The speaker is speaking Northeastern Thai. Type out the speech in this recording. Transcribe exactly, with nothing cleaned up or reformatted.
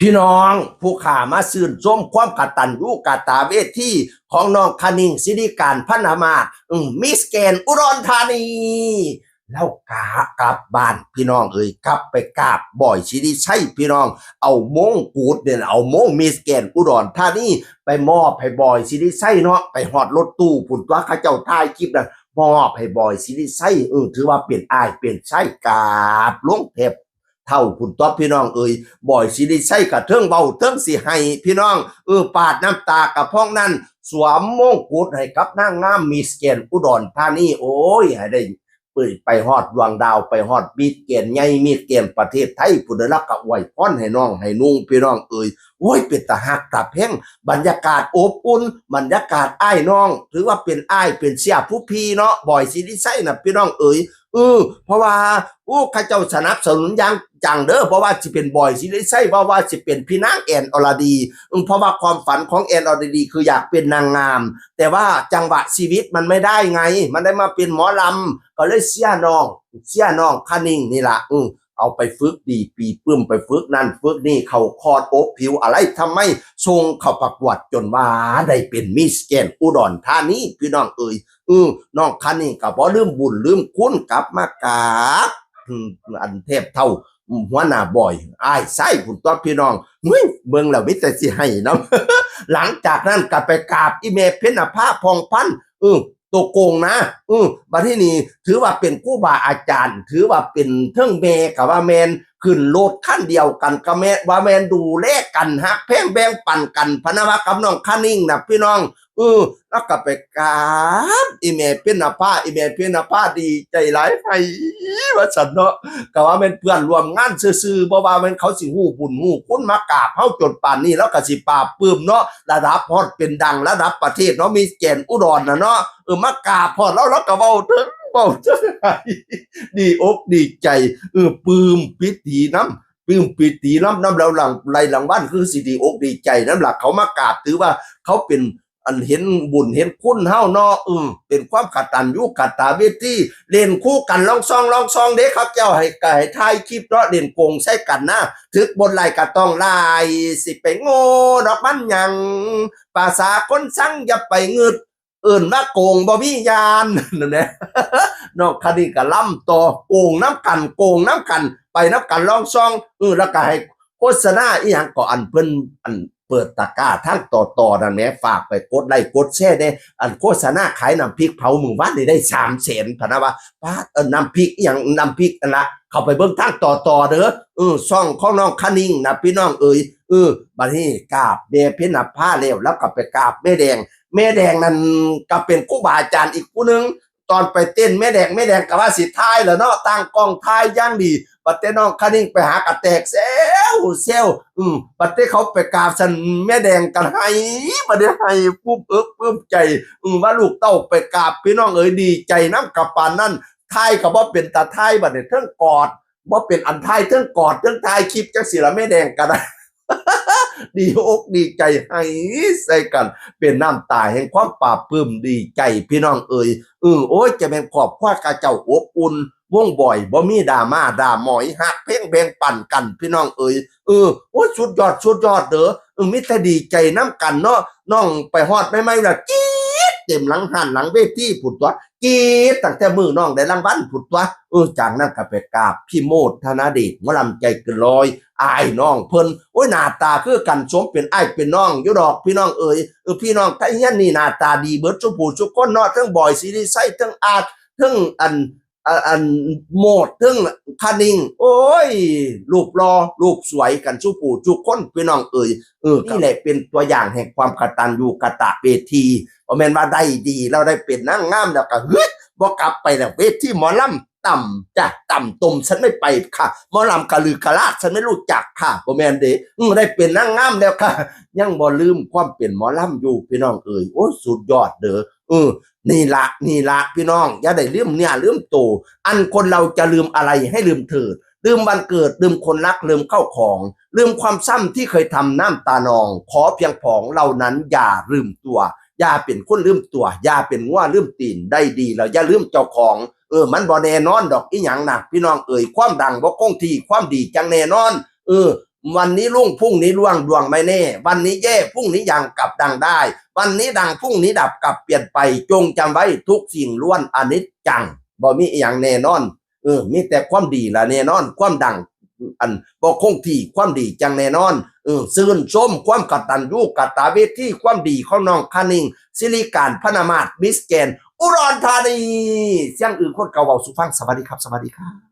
พี่น้องผู้ข้ามาชื่นชมความกตัญญูกตเวทีของน้องคะนิง ศิริการ พรรณมาศ อืม มิสแกรนด์อุดรธานี แล้วกะกลับบ้านพี่น้องเอ้ย กลับไปกราบบอยศิริชัยพี่น้อง เอามงกุฎเนี่ย เอามงมิสแกรนด์อุดรธานี ไปมอบให้บอยศิริชัยเนาะ ไปฮอดรถตู้พุ้นตั๊ว เขาเจ้าถ่ายคลิปนะ มอบให้บอยศิริชัย เออ ถือว่าเป็นอ้ายเป็นไส้กราบลงแทบเท้าพุ้นตั๊วพี่น้องเอ้ย บอยศิริชัยกะเทิงเว้าเทิงสิไห้พี่น้อง เออ ปาดน้ำตากะพองนั้น สวมมงกุฎให้กับนางงามมิสแกรนด์อุดรธานี โอ้ย ให้ได้เปิดไปฮอดดวงดาว ไปฮอดมิสแกรนด์ใหญ่ มิสแกรนด์ประเทศไทยพุ้นเด้อ แล้วกะอวยพรให้น้องให้นุ่งพี่น้องเอ้ย โอ้ย เป็นตาฮักตาแพง บรรยากาศอบอุ่น บรรยากาศอ้ายน้อง ถือว่าเป็นอ้ายเป็นเสียผู้พี่เนาะ บอยศิริชัยนะพี่น้องเอ้ย เออ เพราะว่า โอ้ เขาเจ้าสนับสนุนอย่างจังเด้อ เพราะว่าสิเป็นบอยศิริชัย ว่าว่าสิเป็นพี่นางแอนอรดี เออ เพราะว่าความฝันของแอนอรดีคืออยากเป็นนางงาม แต่ว่าจังหวะชีวิตมันไม่ได้ไง มันได้มาเป็นหมอลำ ก็เลยเสียน้อง เสียน้องคะนิงนี่ล่ะ เออ เอาไปฝึกดีปีปึ้ม ไปฝึกนั่นฝึกนี่ เข้าคอร์สอบผิวอะไรทำไม ส่งเข้าประกวดจนว่าได้เป็นมิสแกรนด์อุดรธานีพี่น้องเอ้ย เออ น้องคะนิงกะบ่ลืมบุญลืมคุณ กลับมากราบ อืม อันแทบเท้า อืม หัวหน้าบอย อ้ายไส้พุ้นตั๊วพี่น้อง เฮ้ย เบิ่งแล้วมีแต่สิไห้นำ หลังจากนั้นกะไปกราบอีแม่เพ็ญนภา ผ่องพันธุ์ เออ ตัวโกงนะ เออ บัดทีนี้ถือว่าเป็นครูบาอาจารย์ ถือว่าเป็นเทิงแม่กะว่าแม่น ขึ้นรถคันเดียวกันกะแม่น ว่าแม่นดูแลกัน ฮักแพงแบ่งปันกัน พะนะว่ากับน้องคะนิงนะพี่น้อง เออ แล้วกะไปกราบอีแม่เพ็ญนภา อีแม่เพ็ญนภาดีใจหลาย ไห้ว่าซั่นเนาะ กะว่าแม่นเพื่อนร่วมงานซื่อๆ บ่ว่าแม่นเขาสิฮู้บุญฮู้คุณ มากราบเฮาจนปานนี้ แล้วกะสิปลาบปลื้มเนาะ ระดับฮอดเป็นดังระดับประเทศเนาะ มิสแกรนด์อุดรน่ะเนาะ เออ มากราบฮอดลาว ลาวกะเว้าเถิงเว้าเถิง ดีอกดีใจ เออ ปลื้มปิตินำ ปลื้มปิตินำ นำ แล้วหลัง ไล่รางวัลคือสิดีอกดีใจนำล่ะ เขามากราบ ถือว่าเขาเป็น อันเห็นบุญเห็นคุณเฮาเนาะ เออ เป็นความกตัญญูกตเวที เล่นคู่กันลองซองลองซองเด้ เขาเจ้าให้ กะให้ถ่ายคลิปเนาะ เล่นโกงใส่กันนะ ถึกบ่ได้กะต้องไล่ สิไปโง่ดอกมันหยัง ภาษาคนซังอย่าไปงึด เอิ้นว่าโกงบ่มียาน นั่นแหละ น้องคะนิงกะลำต่อ โกงนำกัน โกงนำกัน ไปนำกันลองซอง เออ แล้วกะให้โฆษณาอีหยังก็ อันเพิ่น อันเปิดตะกร้าทางต่อๆ นั่นแหม ฝากไปกดไลค์กดแชร์แด่ อันโฆษณาขายน้ำพริกเผามื้อวานนี่ได้สามแสน พะนะว่า ป๊าด เออ น้ำพริกอีหยัง น้ำพริกอันละ เข้าไปเบิ่งทางต่อๆ เด้อ เออ ช่องของน้องคะนิงนะพี่น้องเอ้ย เออ บัดนี้กราบแม่เพ็ญนภาแล้ว แล้วกะไปกราบแม่แดง แม่แดงนั่นกะเป็นครูบาอาจารย์อีกผู้หนึ่ง ตอนไปเต้นแม่แดง แม่แดงกะว่าสิถ่ายแล้วเนาะ ตั้งกล้องถ่ายอย่างดี บัดแต่น้องคะนิงไปหากะแตกแซวแซว อืม บัดแต่เขาไปกราบซั่น แม่แดงกะไห้ บัดนี้ไห้ปลื้มเอิกปลื้มใจ อืม ว่าลูกเต้าไปกราบ พี่น้องเอ้ย ดีใจนำกะปานนั้น ถ่ายกะบ่เป็นตาถ่าย บัดนี้เทิงกอด บ่เป็นอันถ่าย เทิงกอด เทิงถ่ายคลิปจังซี้ล่ะ แม่แดงกะได้ ดีอกดีใจไห้ใส่กัน เป็นน้ำตาแห่งความปลาบปลื้มดีใจพี่น้องเอ้ย เออ โอ้ย จะแม่นครอบครัวเขาเจ้าอบอุ่น วงบอยบ่มีดราม่าด่าหมอย ฮักแพงแบ่งปันกันพี่น้องเอ้ย เออ โอ้ย สุดยอด สุดยอดเด้อ เออ มีแต่ดีใจนำกันเนาะ น้องไปฮอดใหม่ๆ ล่ะ กรี๊ดเต็มหลังฮ้านหลังเวทีพุ้นตั๊ว กรี๊ดตั้งแต่มื้อน้องได้รางวัลพุ้นตั๊ว เออ จากนั้นกะไปกราบพี่โมด ธนเดช หมอลำใจเกินร้อย อ้ายน้องเพิ่น โอ้ย หน้าตาคือกัน สมเป็นอ้ายเป็นน้องอยู่ดอกพี่น้องเอ้ย เออ พี่น้องไทเฮียนนี่หน้าตาดีเบิดซุผู้ซุคนเนาะ เทิงบอยศิริชัย เทิงอาร์ต เทิงอัน อ่า อันโมด เทิงคะนิง โอ้ย รูปหล่อรูปสวยกันซุผู้ซุคนพี่น้องเอ้ย เออ นี่แหละเป็นตัวอย่างแห่งความกตัญญูกตเวที บ่แม่นว่าได้ดีแล้วได้เป็นนางงามแล้วกะ เฮ้ย บ่กลับไปแล้ว เวทีหมอลำต่ำจ้ะ ต่ำตม ฉันไม่ไปค่ะ หมอลำกะลือกะลาด ฉันไม่รู้จักค่ะ บ่แม่นเด้ อืม ได้เป็นนางงามแล้วค่ะ ยังบ่ลืมความเป็นหมอลำอยู่พี่น้องเอ้ย โอ้ย สุดยอดเด้อ เออ นี่ละ นี่ละพี่น้อง อย่าได้ลืมเนื้อลืมตัว อันคนเราจะลืมอะไรให้ลืมเถิด ลืมวันเกิด ลืมคนรัก ลืมข้าวของ ลืมความซ้ำที่เคยทำน้ำตานอง ขอเพียงผองเหล่านั้นอย่าลืมตัว อย่าเป็นคนลืมตัว อย่าเป็นงัวลืมตีน ได้ดีแล้วอย่าลืมเจ้าของ เออ มันบ่แน่นอนดอกอีหยังนะ พี่น้องเอ๋ย ความดังบ่คงที่ ความดีจั่งแน่นอน เออ วันนี้รุ่งพรุ่งนี้ร่วงดวงไม่แน่ วันนี้แย่พรุ่งนี้ยังกลับดังได้ วันนี้ดังพรุ่งนี้ดับกลับเปลี่ยนไป จงจำไว้ทุกสิ่งล้วนอนิจจัง บ่มีอหย่างแน่นอน เออ มีแต่ความดีละแน่นอน ความดัง อันบ่คงที่ ความดีจังแน่นอน เออ ชื่นชมความกตัญญูกตเวที ความดีของน้องคณิง ศิริการ พนมาศ มิสแกรนด์อุดรธานี เสียงอื่นคนเก่าเว้าสู่ฟัง สวัสดีครับ สวัสดีครับ